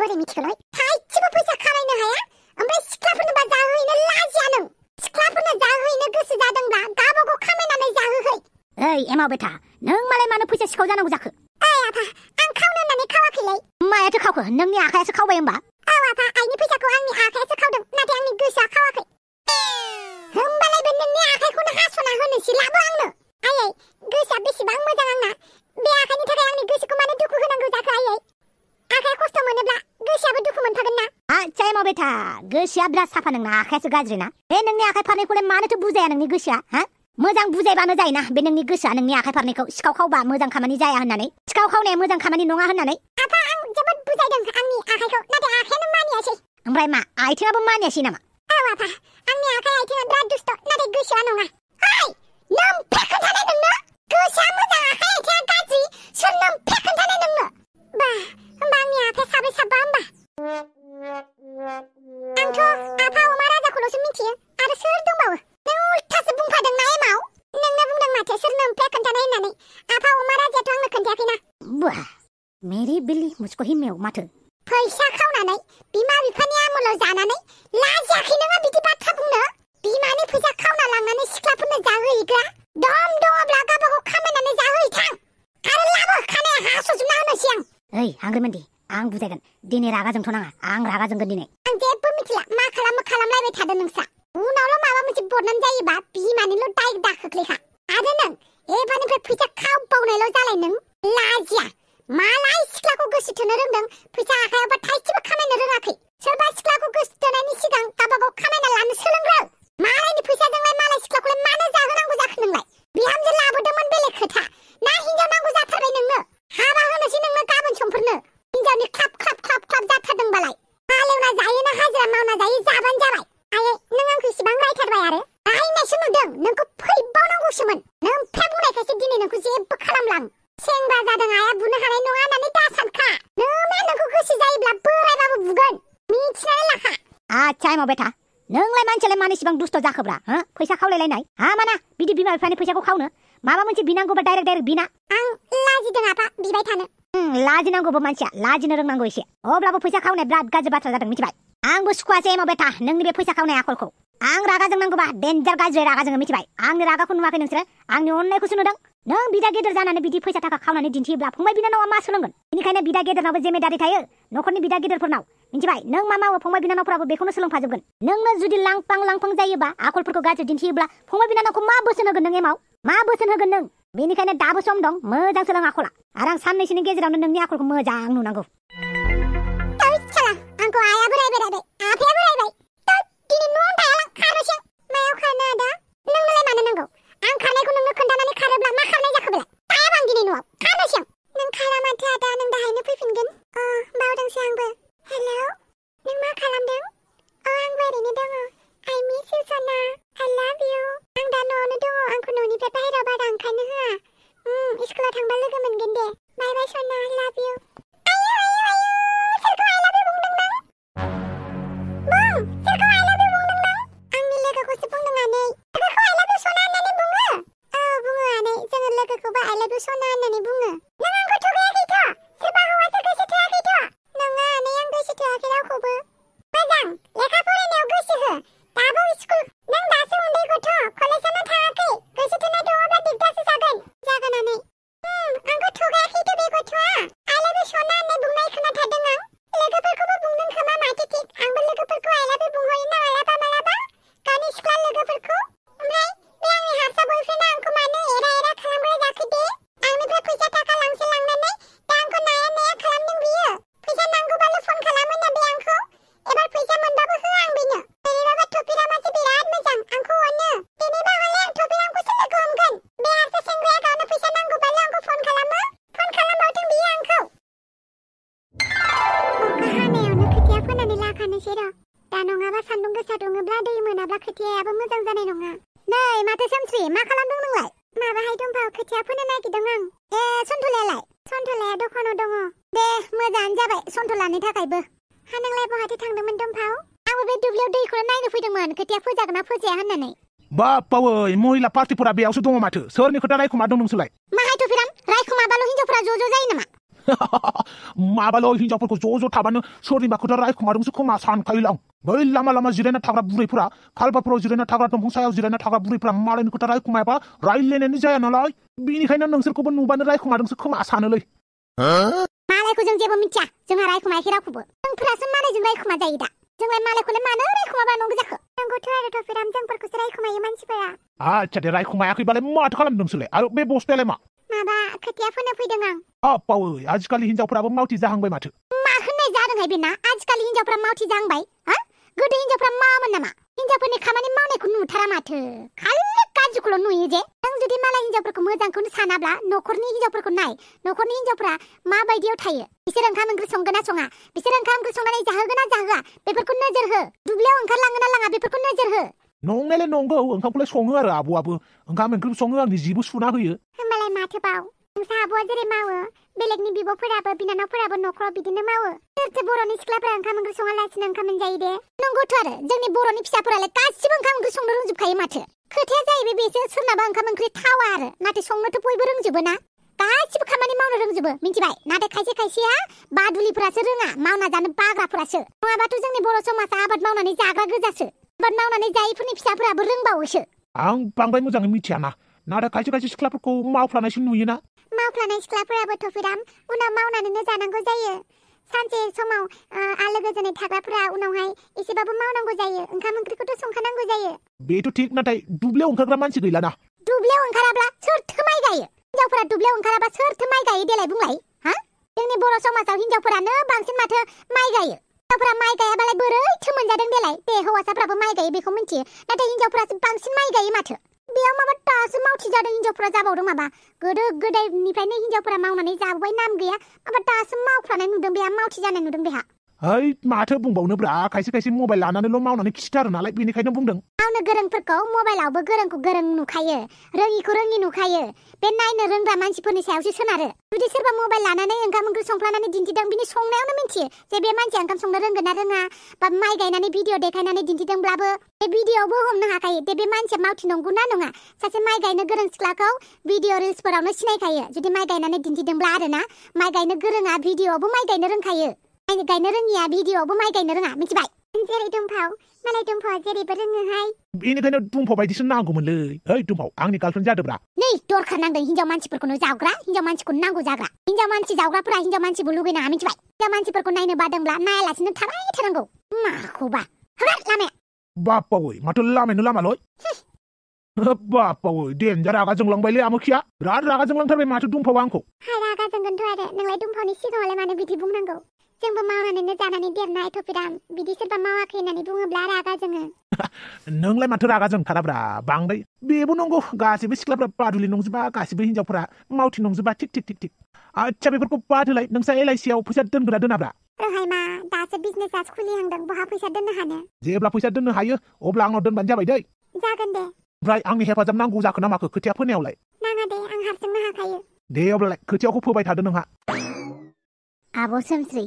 बोरै मिथिखोलै थाइसेबो फैसा खामायनो हाया ओमफ्राय सिख्लाफोरनोबा जाहोहैनो लाजिया नों सिख्लाफोरनो जाहोहैनो गोसो जादोंब्ला गावबागाव खामायनानै जाहोहै ओइ एमाव बेटा नों मालाय मानो फैसा सिखाव जानांगौ जाखो ओइ आफा आं खावनो होननानै खावाखैलै मायाथो खावखो नोंनि आखायासो खावबाय होमबा औ आफा आइनि फैसाखौ आंनि आखायासो खावदों नाथाय आंनि गोसोआ खावाखै होमबालाय बे नोंनि आखाइखौनो हास'ना होनोसै लाबो आंनो आयै गोसोआ बेसेबां मोजां आंना बे आखाइनि थाखाय आंनि गोसोखौ मानो दुखु होनांगौ जाखो आयै आखाया खस्थ' मोनोब्ला गोसोआबो दुखु मोनफागोन ना आच्छा एमाव बेटा गोसोआ बिराद साफा नोंना आखायासो गाज्रि ना बे नोंनि आखाइ फारनैखौलाय मानोथो बुजाया नोंनि गोसोआ हा मोजां बुजायबानो जायोना बे नोंनि गोसोआ नोंनि आखाइ फारनैखौ सिखाव खावबा मोजां खामानि जाया होननानै सिखाव खावनाया मोजां खामानि नङा होननानै आफा आं जोबोद बुजायदों आंनि आखाइखौ नाथाय आखायानो मानियासै ओमफ्राय मा आथिङाबो मानियासै नामा औ आफा आंनि आखाइ आथिङा बिराद दुस्त नाथाय गोसोआ नङा ओइ नों खोन्थानाय नोंनो गोसोआ मोजां आखाइ आथिङा गाज्रि सोर नों खोन्थानाय नोंनो बा होमबा आंनि आखाइ साब्रै साबा होमबा आंथ' आफा अमा राजाखौल'सो मिथियो आरो सोर दंबावो नों उल्थासो बुंफादों ना एमाव नोंनो बुंदों माथो सोर नों खोन्थानाय होननानै आफा अमा राजायाथ' आंनो खोन्थायाखैना वाह मेरी बिल्ली मुझको ही मेव माथो फैसा खावनानै बिमा बिफानि आमोलाव जानानै लाजियाखै नोङो बिदि बाथ्रा बुंनो बिमानि फैसा खावना लांनानै सिख्लाफोरनो जाहोहैग्रा दम दङब्ला गावबागाव खामायनानै जाहोहैथां आरो लाबो खानाया हास'जोबना होनोसै आं ओइ हांग्रिमोनदि आं बुजायगोन दिनै रागा जोंथ' नाङा आं रागा जोंगोन दिनै आं जेबो मिथिला मा खालामो खालामलायबाय थादों नोंस्रा उनावल' माबा मोनसे बदनाम जायोबा बिमानिल' दाय दा खोख्लैखा आरो नों एबारनिफ्राय फैसा खावबावनायल' जालाय नों लाजिया मालाय सिख्लाखौ गोसो थोनो रोंदों फैसा आखायावबा थाइसेबो खामायनो रोङाखै सोरबा सिख्लाखौ गोसो थोनायनि सिगां गावबागाव खामायना लानो सोलोंग्रो मालायनि फैसाजोंलाय मालाय सिख्लाखौलाय मानो जाहोनांगौ जाखो नोंलाय बिहामजो लाबोदोंमोन बेलेग खोथा ना हिनजाव नांगौ जाथारबाय नोंनो हाबा होनोसै नोंनो गाबोन समफोरनो हिनजावनि ख्लाब ख्लाब ख्लाब ख्लाब जाथारदोंबालाय हालेवना जायोना हाजिरा मावना जायो जाबानो जाबाय आयै नों आंखौ इसिबां रायथारबाय आरो रायनायसो नुदों नोंखौ फैबावनांगौसोमोन नों फे बुंनायखायसो दिनै नोंखौ जेबो खालामलां सेंग्रा जादों आया बुनो हानाय नङा होननानै दा सानखा नोंखौ गोसो जायोब्ला बोरायबाबो बुगोन मिथिनानै लाखा आच्छा एमाव बेटा नोंलाय मानसियालाय मानो इसिबां दुस्त जाखोब्रा हो फैसा खावलायलायनाय माना बिदि बिमा बिफानि फैसाखौ खावनो माबा मोनसे बिनांगौबा डाइरेक्ट बिना आं लाजिदों आफा बिबाय थानो लाजिनांगौबो मानसिया लाजिनो रोंनांगौ एसे अब्लाबो फैसा खावनाया बिराद गाज्रि बाथ्रा जादों मिथिबाय आंबो सुखुवासै एमाव बेटा नोंनि बे फैसा खावनाय आखलखौ आं रागा जोंनांगौबा डेन्जार गाज्रि रागा जोङो मिथिबाय आंनि रागाखौ नुवाखै नोंसोरो आंनि अननायखौसो नुदों नों बिदा गेदेर जानानै बिदि फैसा थाखा खावनानै दिन्थियोब्ला फंबाय बिनानावा मा सोलोंगोन बेनिखायनो बिदा गेदेरनावबो जिम्मेदारि थायो न'खरनि बिदा गेदेरफोरनाव मिथिबाय नों मा मावो फंबाय बिनानावफोराबो बेखौनो सोलोंफाजोबगोन नोंनो जुदि लांफां जायोबा आखलफोरखौ गाज्रि दिन्थियोब्ला फंबाय बिनानावखौ मा बोसोन होगोन नों एमाव मा बोसोन होगोन नों बेनिखायनो दाबो सम दं मोजां सोलों आखला आरो आं साननैसोनि गेजेरावनो नोंनि आखलखौ मोजां नुनांगौ आंखौ आयाबो रायबाय आफायाबो रायबाय दिनै न'आवनो थायालां खारनोसै मायाव खारनो आदा नोंनोलाय मानो नांगौ आं खारनायखौ नोंनो खोन्थानानै खारोब्ला मा खारनाय जाखो बेलाय थायाबा आं दिनै न'आव खारनोसै आं नों खारा माथो आदा नों दाहायनो फैफिनगोन बावदोंसो आंबो हेलौ नों मा खालामदों आंबो ओरैनो दङ आइ मिस इउ सना आइ लाभ इउ आं दा न'आवनो दङ आंखौ न'निफ्राय बाहेरायाव बारा ओंखारनो होआ स्कुलाव थांबा लोगो मोनगोन दे बाय बाय सना आइ लाभ इउ सोरखौ आइ लाभ इउ बुंदों नों सोरखौ आइ लाभ इउ बुंदों नों आंनि लोगोखौसो बुंदों आनै लोगोखौ आइ लाभ इउ सना होननानै बुङो बुङो आनै जोङो लोगोखौबो आइ लाभ इउ सना होननानै बुङो नों आंखौ थगायाखैथ' सोरबा हौवासो गोसो थोआखैथ' नङा आनै आं गोसो थोआखै रावखौबो मोजां लेखा फरायनायाव गोसो हो दाबो स्कुल नों दासो उन्दै गथ' कलेजावनो थाङाखै गोसो थोनाय दङब्ला दिगदारसो जागोन आनै आंखौ थगायाखैथ' बे गथ'आ आइ लाभ इउ सना होननाय बुंनाय खोनाथारदों आं लोगोफोरखौबो बुंदों खोमा माथो थिग आंबो लोगोफोरखौ आइ लाभ इउ बुंहरो ना मालाबा गावनि सिख्ला लोगोफोरखौ ओमफ्राय बे आंनि हारसा बयफ्रेन्डआ आंखौ मानो एरा खालामग्रा जाखो दे आंनिफ्राय फैसा थाखा लांनानै दा आंखौ नाया खालामदों बियो फैसा नांगौबाल' फन खालामो ना बे आंखौ एबार फैसा मोनबाबो होआ आं बेनो बेनिबाबो थफिरामासो बिराद मोजां आंखौ अनो बेनिबा हले आं थफिरामखौसो लोगो हमगोन बे हारसा सेंग्राया गावनो फैसा नांगौबाल' आंखौ फन खालामबावथों बियो आंखौ अखा हानायावनो खोथिया फोनानै लाखानोसै र' दा नङाबा सान्दुं गोसा दुङोब्ला दै मोनाब्ला खोथियायाबो मोजां जानाय नङा नै माथो सोमस्रि मा खालामदों नोंलाय माबाहाय दंफा खोथिया फोनो नागिरदों आं सन्थलायालाय सन्थलाया दखानाव दङ दे मोजाङानो जाबाय सन्थलानि थाखायबो नोंलाय बहाथो थांदोंमोन दुमफाव? आंबो बे दुब्लियाव दैखौनो नायनो फैदोंमोन खोथिया फोजागोन ना फोजाया होननानै। बापावै महिला पार्टिफोरा बेयावसो दङ माथो सोरनि खोथा रायखुमादों नोंसोरलाय? माहायथ' फिराम रायखुमाबाल' हिनजावफोरा ज' जायो नामा? माबाल' हिनजावफोरखौ ज' थाबानो सोरनिबा खोथा रायखुमादोंसो खोमा सानखायोलां। बै लामा जिरायना थाग्रा बुरैफोरा खालबाफोराव जिरायना थाग्रा दंफां सायाव जिरायना थाग्रा बुरैफोरा मालायनि खोथा रायखुमायाबा रायलायनायानो जाया नालाय बिनिखायनो नोंसोरखौबो नुबानो रायखुमादोंसो खोमा सानोलै। मालायखौ जों जेबो मिथिया जोंहा रायखुमायाखै रावखौबो। जोंफोरासो मालायजों रायखुमा जायो दा। जोंलाय मालायखौलाय मानो रायखुमाबा नंगौ जाखो? नंगौथ' आरोथ' फिराम जोंफोरखौसो रायखुमायो मानसिफोरा। आच्छा दे रायखुमायाखैबालाय माथो खालामदों नोंसोरलाय? आरो बे बस्थायालाय मा? माबा खोथिया फोनो फैदों आं। बापावै आजिखालि हिनजावफोराबो मावथि जाहांबाय माथो। मा होननाय जादोंहाय बेना? आजिखालि हिनजावफ्रा मावथि जाहांबाय? हा? गोदो हिनजावफ्रा मावामोन नामा? हिनजावफोरनि खामानि मावनायखौ नुथारा माथो। खालि गाज्रिखौल' नुयो जे। नों जुदि मालाय हिनजावफोरखौ मोजांखौनो सानाब्ला न'खरनि हिनजावफोरखौ नाय। न'खरनि हिनजावफ्रा माबायदियाव थायो? बिसोर ओंखाम ओंख्रि संगोन ना सङा? बिसोर ओंखाम ओंख्रि संनानै जाहोगोन ना जाहोआ? बेफोरखौ नोजोर हो। दुब्लियाव ओंखारलाङो ना लाङा बेफोरखौ नोजोर हो। नंनायालाय नंगौ ओंखामखौलाय सङो आरो आब'आबो ओंखाम ओंख्रिबो सङो आंनि जिबो सुना होयो। होमबालाय माथोबाव नोंसा आब'आ जेरै मावो बेलेगनि बिब'फोराबो बिनानावफोराबो न'खराव बिदिनो मावो। सोरथो बर'नि सिख्लाफोरा ओंखाम ओंख्रि सङालासिनो ओंखाम मोनजायो दे? नंगौथ' आरो जोंनि बर'नि फिसाफोरालाय गासिबो ओंखाम ओंख्रि संनो रोंजोबखायो माथो। खोथाया जाहैबाय बेसो सोरनाबा ओंखाम ओंख्रि थावा आरो नाथाय संनोथ' बयबो रोंजोबो ना। गासिबो खामानि मावनो रोंजोबो मिथिबाय। नाथाय खायसेया बादुलिफोरासो रोङा मावना जानो बाग्राफोरासो। नङाबाथ' जोंनि बर' समाजा आबाद मावनानै जाग्रा गोजासो। आबाद मावनानै जायैफोरनि फिसाफोराबो रोंबावोसो। आं बांद्राय मोजाङै मिथियाना नाथाय खायसे सिख्लाफोरखौ मावफ्लानायसो नुयोना। मावफ्लानाय सिख्लाफोराबोथ' फिराम उनाव मावनानैनो जानांगौ जायो। सानसे समाव आलो गोजोनै थाग्राफोरा उनावहाय एसेबाबो मावनांगौ जायो। ओंखाम ओंख्रिखौथ' संखानांगौ जायो। बेथ' थिक नाथाय दुब्लियाव ओंखारग्रा मानसि गैलाना। दुब्लियाव ओंखाराब्ला सोरथो माइ गायो? हिनजावफोरा दुब्लियाव ओंखाराबा सोरथो माइ गायो देलाय बुंलाय? हा? जोंनि बर' समाजाव हिनजावफोरानो बांसिन माथो माइ गायो। हिनजावफोरा माइ गायाबालाय बोरैथो मोनजादों देलाय? दे हौवासाफ्राबो माइ गायो बेखौ मिथियो नाथाय हिनजावफोरासो बांसिन माइ गायो माथो। बेयाव माबा दासो मावथि जादों हिनजावफोरा जाबावदों माबा। गोदो गोदायनिफ्रायनो हिनजावफोरा मावनानै जाबोबाय नाम गैया माबा दासो मावफ्लानाय नुदों बेहा मावथि जानाय नुदों बेहा। है माथो बुंबावनोब्रा खायसे मबाइल लानानैल' मावनानै खिथारो नालाय बेनिखायनो बुंदों। मावनो गोरोंफोरखौ मबाइलावबो गोरोंखौ गोरों नुखायो रोङिखौ रोङि नुखायो। बे नायनो रोंग्रा मानसिफोरनि सायावसो सोनारो। जुदि सोरबा मबाइल लानानै ओंखाम ओंख्रि संफ्लानानै दिन्थिदों बिनि संनायावनो मिन्थियो जे बे मानसिया ओंखाम संनो रोंगोन ना रोङा। बा माइ गायनानै भिडिअ देखायनानै दिन्थिदोंब्लाबो बे भिडिअआवबो हमनो हाखायो दे बे मानसिया मावथि नंगौ ना नङा। सासे माइ गायनो गोरों सिख्लाखौ भिडिअ रिल्सफोरावनो सिनायखायो जुदि माइ गायनानै दिन्थिदोंब्ला आरोना। माइ गायनो गोरोङा भिडिअआवबो माइ गायनो रोंखायो। माइ गायनो रोङिया भिडिअआवबो माइ गायनो रोङा मिथिबाय। जेरै दुमफाव मालाय दुमफावा जेरैबो रोङोहाय। बेनिखायनो दुमफाव बायदिसो नांगौमोनलै। ओइ दुमफाव आंनि गार्लफ्रेन्ड जादोब्रा। नै दरखार नांदों हिनजाव मानसिफोरखौनो जावग्रा हिनजाव मानसिखौनो नांगौ जाग्रा। हिनजाव मानसि जावग्राफोरा हिनजाव मानसिबो लुगैनाङा मिथिबाय। हिनजाव मानसिफोरखौ नायनो बादोंब्ला नायालासिनो थाबाय थानांगौ। माखौबा हगार लामाया। बापावै माथो लामायानो लामालै। बापावै देन्जार रागा जोंलांबायलै आमोखिया। बिराद रागा जोंलांथारबाय माथो दुमफावा आंखौ। रागा जोंगोनथ' आरो नोंलाय दुमफावनि सिगाङावलाय मानो बिदि बुंनांगौ? जोंबो मावनानैनो जानानै देरनाय थ'फिराम बिदि सोरबा मावाखै होननानै बुङोब्ला रागा जोङो। नोंलाय माथो रागा जोंथाराब्रा बांद्राय। बेबो नंगौ गासिबो सिख्लाफ्रा बादुलि नंजोबा गासिबो हिनजावफोरा मावथि नंजोबा थिक। आच्छा बेफोरखौ बाद होलाय नोंसा LIC आव फैसा दोनग्रा दोनाब्रा? ओहाय मा दासो बिजनेसआ खुलिहांदों बहा फैसा दोननो हानो। जेब्ला फैसा दोननो हायो अब्ला आंनाव दोनबानो जाबाय दै। जागोन दे। ओमफ्राय आंनि हेफाजाब नांगौ जाखो ना माखो खोथिया फोनायावलाय? नाङा दे आं हारसिंनो हाखायो। दे अब्लालाय खोथियाखौ फोबाय थादो नोंहा। आब' सोमस्रि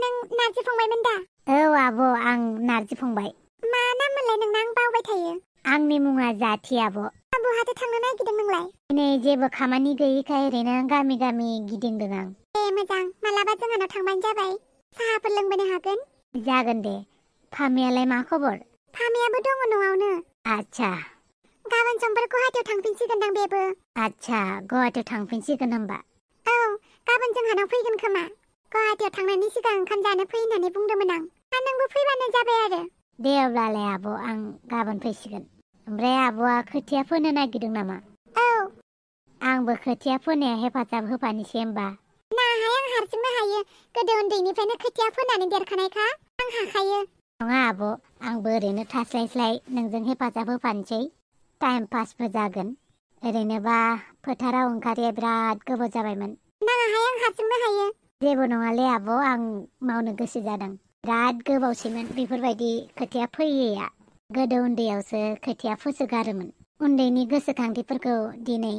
नों नारजि फंबायमोन दा? औ आब' आं नारजि फंबाय। मा नाम मोनलाय नोंना आं बावबाय थायो। आंनि मुङा जाथि आब'। बहाथो थांनो नागिरदों नोंलाय? दिनै जेबो खामानि गैयैखाय ओरैनो गामि गिदिंदों आं। दे मोजां मालाबा जोंहानाव थांबानो जाबाय। साहाफोर लोंबोनो हागोन। जागोन दे। फामियालाय मा खबर? फामियाबो दङ न'आवनो। आच्छा। गाबोन समफोर गुवाहाटियाव थांफिनसिगोनदां बेबो। आच्छा गुवाहाटियाव थांफिनसिगोन होमबा? औ गाबोन जोंहानाव फैगोन खोमा। गुवाहाटियाव थांनायनि सिगां ओंखाम जानो फै होननानै बुंदोंमोन आं। नोंबो फैबानो जाबाय आरो। दे अब्लालाय आब' आं गाबोन फैसिगोन। ओमफ्राय आब'आ खोथिया फोनो नागिरदों नामा? औ। आंबो खोथिया फोनाया हेफाजाब होफानोसै होमबा? नाहाय आं हारसिंनो हायो। गोदो उन्दैनिफ्रायनो खोथिया फोनानै देरखानायखा आं हाखायो। नङा आब' आंबो ओरैनो थास्लायस्लाय नोंजों हेफाजाब होफानोसै। टाइम पासबो जागोन। ओरैनोबा फोथाराव ओंखारिया बिराद गोबाव जाबायमोन। नाङाहाय आं हारसिंनो हायो। जेबो नङालै आब' आं मावनो गोसो जादों। बिराद गोबावसैमोन बेफोरबायदि खोथिया फोयैया। गोदो उन्दैयावसो खोथिया फोसोगारोमोन। उन्दैनि गोसोखांथिफोरखौ दिनै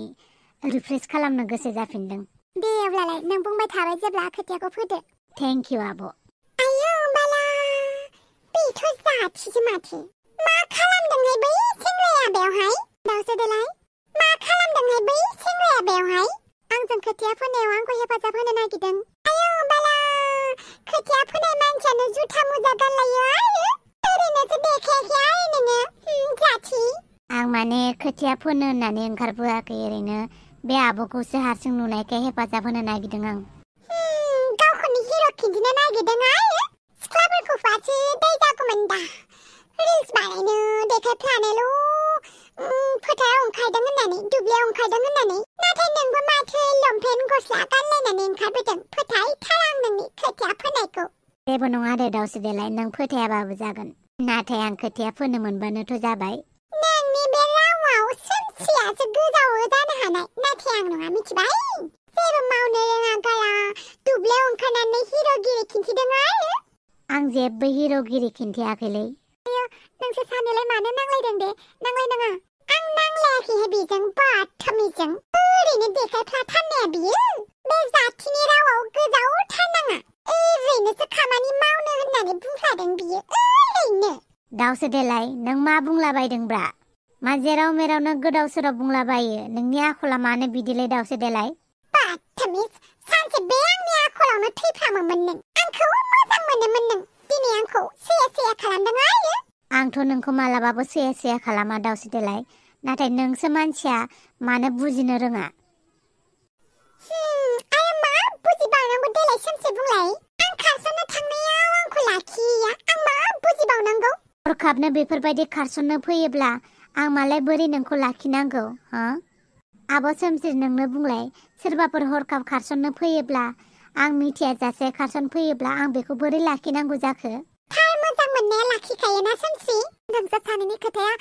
रिफ्रेश खालामनो गोसो जाफिनदों। दे अब्लालाय नों बुंबाय थाबाय जेब्ला खोथियाखौ फोदो। थेंक इउ आब'। आयौ बाला बेथ' जाथिसो माथो मा खालामदोंहाय बै सेंग्राया बेवहाय दाउसो देलाय मा खालामदोंहाय बै सेंग्राया बेवहाय आंजों खोथिया फोनायाव आंखौ हेफाजाब होनो नागिरदों आयौ बाला खोथिया फोनाय मानसियानो जुथा मुजा गानलायो आरो ओरैनोसो देखायाखै आरो नोङो जाथि आं माने खोथिया फोनो होननानै ओंखारबोआखै ओरैनो बे आब'खौसो हारसिं नुनायखाय हेफाजाब होनो नागिरदों आं गावखौनो हिर' खिन्थिनो नागिरदों आरो सिख्लाफोरखौ फासो दाय जागौमोन दा रिल्स बानायनो देखायफ्लानोल' फोथाराव ओंखारदों होननानै दुब्लियाव ओंखारदों होननानै नाथाय नोंबो माथो लंपेन्ट गस्ला गानलायनानै ओंखारबोदों फोथायथारा आं नोंनि खोथिया फोनायखौ जेबो नङा दे दाउसो देलाय नों फोथायाबाबो जागोन नाथाय आं खोथिया फोनो मोनबानोथ' जाबाय नोंनि बे रावाव सोमसियासो गोजावो जानो हानाय नाथाय आं नङा मिथिबाय जेबो मावनो रोङा गारा दुब्लियाव ओंखारनानै हिर'गिरि खिन्थिदों आरो आं जेबो हिर'गिरि खिन्थियाखैलै नोंसोर सानैलाय मानो नांलायदों दे नांलायनाङा आं नांलायाखैहाय बेजों बाथामिजों ओरैनो देखायफ्लाथारनाया बियो बे जाथिनि रावाव गोजावथारनाङा ओरैनोसो खामानि मावनो होननानै बुंफ्लादों बियो ओरैनो दाउसो देलाय नों मा बुंलाबायदोंब्रा मा जेराव मेरावनो गोदाव सोराव बुंलाबायो नोंनि आखला मानो बिदिलै दाउसो देलाय बाथामिज सानसे बे आंनि आखलावनो थैफ्रामोमोन नों आंखौ मोजां मोनोमोन नों दिनै आंखौ सेया सेया खालामदों आरो आंथ' नोंखौ मालाबाबो सेया सेया खालामा दाउसो देलाय नाथाय नोंसो मानसिया मानो बुजिनो रोङा आरो मा बुजिबावनांगौ देलाय सोमसे बुंलाय आं खारस'नो थांनायाव आंखौ लाखिया आं मा बुजिबावनांगौ हरखाबनो बेफोरबायदि खारसननो फैयोब्ला आं मालाय बोरै नोंखौ लाखिनांगौ हो आब' सोमसि नोंनो बुंलाय सोरबाफोर हरखाब खारसननो फैयोब्ला आं मिथियाजासे खारसन फैयोब्ला आं बेखौ बोरै लाखिनांगौ जाखो थार मोजां मोननाया लाखिखायोना सोमसि नोंसोर सानैनि खोथाया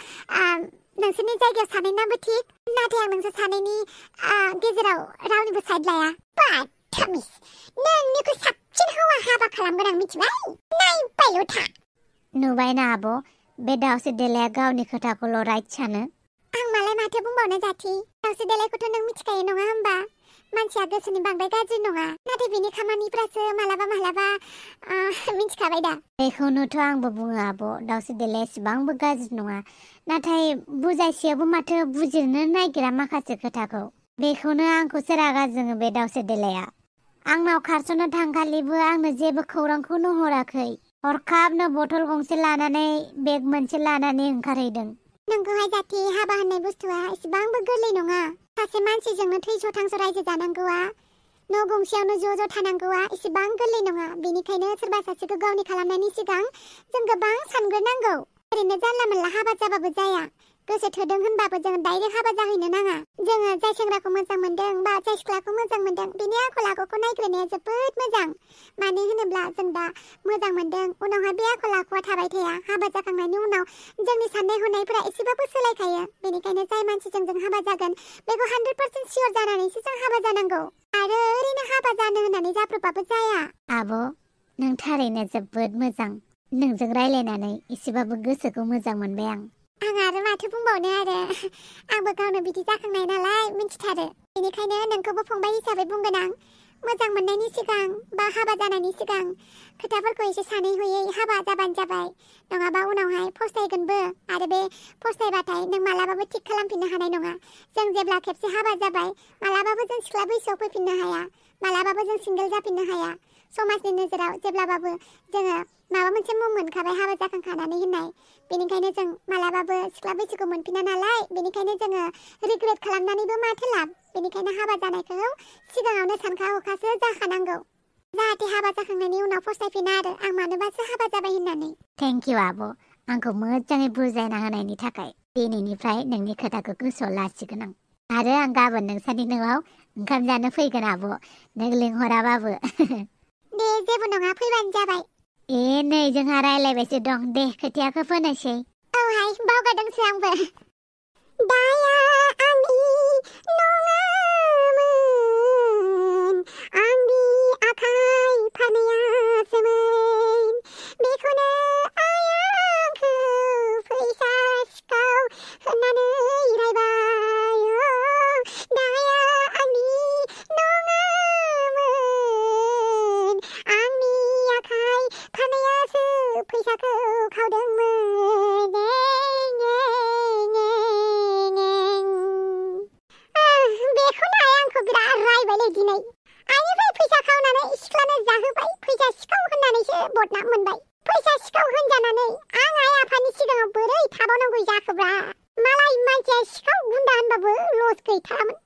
नोंसोरनि जायगायाव सानैनाबो थिग नाथाय आं नोंसोर सानैनि गेजेराव रावनिबो साइड लाया बाथामिज नोंनिख्रुइ साबसिन हौवा हाबा खालामगोन आं मिथिबाय नायबायल' था नुबायना आब' बे दाउसो देलाया गावनि खोथाखौल' राइट सानो आं मालाय माथो बुंबावनो जाथि दाउसो देलायखौथ' नों मिथिखायो नङा होमबा मानसिया गोसोनि बांद्राय गाज्रि नङा नाथाय बिनि खामानिफ्रासो मालाबा मिथिखाबाय दा बेखौनोथ' आंबो बुङो आब' दाउसो देलाया एसेबांबो गाज्रि नङा नाथाय बुजायसेयावबो माथो बुजिनो नागिरा माखासे खोथाखौ बेखौनो आंखौसो रागा जोङो बे दाउसो देलाया आंनाव खारस'नो थांखालिबो आंनो जेबो खौरांखौनो हराखै हरखाबनो बथल गंसे लानानै बेग मोनसे लानानै ओंखारहैदों नोंखौहाय जाथि हाबा होननाय बुस्थुआ एसेबांबो गोरलै नङा सासे मानसिजोंनो थैस' थांस' रायजो जानांगौआ न' गंसेयावनो ज' थानांगौआ एसेबां गोरलै नङा बेनिखायनो सोरबा सासेखौ गावनि खालामनायनि सिगां जों गोबां सानग्रोनांगौ ओरैनो जानला मोनला हाबा जाबाबो जाया गोसो थोदों होनबाबो जों डाइरेक्ट हाबा जाहैनो नाङा जोङो जाय सेंग्राखौ मोजां मोनदों बा जाय सिख्लाखौ मोजां मोनदों बिनि आखल आखुखौ नायग्रोनाया जोबोद मोजां मानो होनोब्ला जों दा मोजां मोनदों उनावहाय बे आखल आखुआ थाबाय थाया हाबा जाखांनायनि उनाव जोंनि साननाय हनायफोरा एसेबाबो सोलायखायो बेनिखायनो जाय मानसिजों जों हाबा जागोन बेखौ 100% सियर जानानैसो जों हाबा जानांगौ आरो ओरैनो हाबा जानो होननानै जाब्रबाबो जाया आब' नों थारैनो जोबोद मोजां नोंजों रायलायनानै एसेबाबो गोसोखौ मोजां मोनबाय आं आरो माथो बुंबावनो आरो आंबो गावनो बिदि जाखांनाय नालाय मिथिथारो बेनिखायनो नोंखौबो फंबाय हिसाबै बुंगोन आं मोजां मोननायनि सिगां बा हाबा जानायनि सिगां खोथाफोरखौ एसे सानै हयै हाबा जाबानो जाबाय नङाबा उनावहाय फस्थायगोनबो आरो बे फस्थायबाथाय नों मालाबाबो थिग खालामफिननो हानाय नङा जों जेब्ला खेबसे हाबा जाबाय मालाबाबो जों सिख्ला बैसोआव फैफिननो हाया मालाबाबो जों सिंगेल जाफिननो हाया समाजनि नोजोराव जेब्लाबाबो जोङो माबा मोनसे मुं मोनखाबाय हाबा जाखांखानानै होननाय बेनिखायनो जों मालाबाबो सिख्ला बैसोखौ मोनफिना नालाय बेनिखायनो जोङो रिग्रेट खालामनानैबो माथो लाब बेनिखायनो हाबा जानायखौ सिगाङावनो सानखा हखासो जाखानांगौ जाहाथे हाबा जाखांनायनि उनाव फस्थायफिना आरो आं मानोबासो हाबा जाबाय होननानै थेंक इउ आब' आंखौ मोजाङै बुजायना होनायनि थाखाय दिनैनिफ्राय नोंनि खोथाखौ गोसोआव लासिगोन आं आरो आं गाबोन नोंसानि न'आव ओंखाम जानो फैगोन आब' नों लिंहराबाबो दे जेबो नङा फैबानो जाबाय ए नै जोंहा रायलायबायसो दं दे खोथियाखौ फोनोसै औहाय बावगारदोंसो आंबो दाया आंनि नङामोन आंनि आखाइ फारनैयासोमोन बेखौनो आइया आंखौ फैसा सिखाव होननानै रायबाय दाया आंनि नङामोन आंनि आखाइ फारनैयासो फैसाखौ दिनै आइनिफ्राय फैसा खावनानै सिख्लानो जाहोबाय फैसा सिखाव होननानैसो बदनाम मोनबाय फैसा सिखाव होनजानानै आं आइ आफानि सिगाङाव बोरै थाबावनांगौ जाखोब्रा मालाय मानसिया सिखाव गुन्दा होनबाबो लस गैथारामोन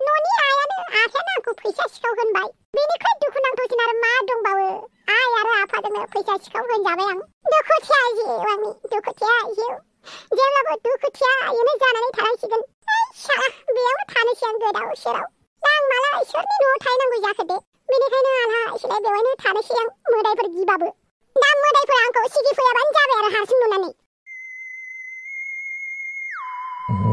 न'नि आइयानो आफायानो आंखौ फैसा सिखाव होनबाय बेनिख्रुइ दुखुनांथावसिन आरो मा दंबावो आइ आरो आफाजोंनो फैसा सिखाव होनजाबाय आं दुखुथिया जिउ आंनि दुखुथिया जिउ जेब्लाबो दुखुथियायैनो जानानै थानांसिगोन साला बेयावनो थानोसै आं गोदाव सोराव दा आं माला इसोरनि न'आव थाहैनांगौ जाखो दे बेनिखायनो आंहा इसोरलाय बेवहायनो थानोसै आं मोदायफोर गिबाबो दा मोदायफोरा आंखौ सिगि फैयाबानो जाबाय आरो हारसिं नुनानै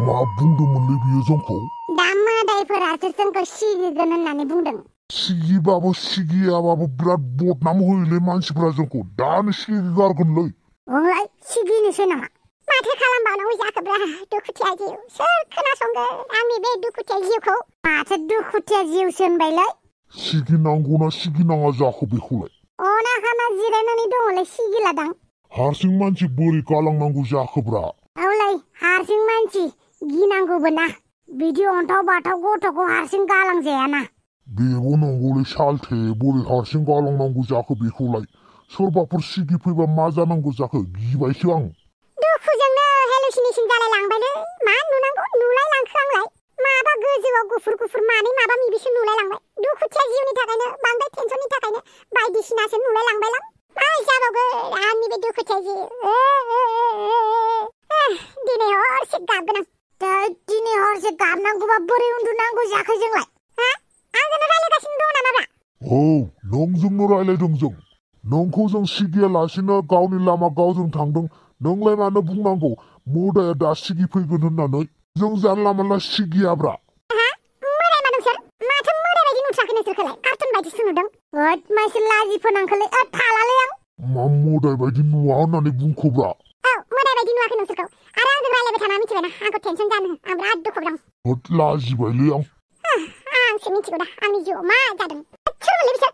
मा बुंदोंमोनलै बियो जोंखौ दा मोदायफोरासो जोंखौ सिगिगोन होननानै बुंदों सिगिबाबो सिगियाबाबो बिराद बदनाम होयोलै मानसिफ्रा जोंखौ दानो सिगिगारगोनलै ओंलाय सिगिनोसै नामा माथो खालामबावनांगौ जाखोब्रा दुखुथिया जिउ सोर खोनासंगोन आंनि बे दुखुथिया जिउखौ माथो दुखुथिया जिउसो होनबायलै सिगिनांगौना सिगिनाङा जाखो बेखौलाय अना खाना जिरायनानै दङलै सिगिलादां हारसिं मानसि बोरै गालांनांगौ जाखोब्रा औलै हारसिं मानसि गिनांगौबो ना बिदि अन्थाव बाथाव गथ'खौ हारसिं गालांजायाना बेबो नंगौलै सालथे बोरै हारसिं गालांनांगौ जाखो बेखौलाय सोरबाफोर सिगिफैबा मा जानांगौ जाखो गिबायसो आं दुखुजोंनो हेलुसिनेसन जालायलांबायलै मा नुनांगौ नुलायलांखो आंलाय माबा गोजौआव गुफुर गुफुर मानै माबा मिबिसो नुलायलांबाय दुखुथिया जिउनि थाखायनो बांद्राय टेनसननि थाखायनो बायदिसिनासो नुलायलांबायलां मा जाबावगोन आंनि बे दुखुथिया जिउ दिनै हरसे गाबगोन आं दिनै हरसे गाबनांगौबा बोरै उन्दुनांगौ जाखो जोंलाय आंजोंनो रायलायगासिनो दङ नामाब्रा औ नोंजोंनो रायलायदों जों नोंखौ जों सिगियालासिनो गावनि लामा गावजों थांदों नोंलाय मानो बुंनांगौ मोदाया दा सिगिफैगोन होननानै जों जानला मानला सिगियाब्रा मोदाय मा नोंसोर माथो मोदाय बायदि नुथ्राखै नोंसोरखौलाय कार्टुन बायदिसो नुदों मानसि लाजि फोनांखोलै थालालै आं मा मोदाय बायदि नुवा होननानै बुंखोब्रा औ मोदाय बायदि नुवाखै नोंसोरखौ आरो आंजों रायलायबाय थाना मिथिबायना आंखौ टेनसन जानो आं बिराद दुखु दं लाजिबायलै आं आंसो मिथिगौ दा आंनि जिउआव मा जादों सोरमोनलै बिसोर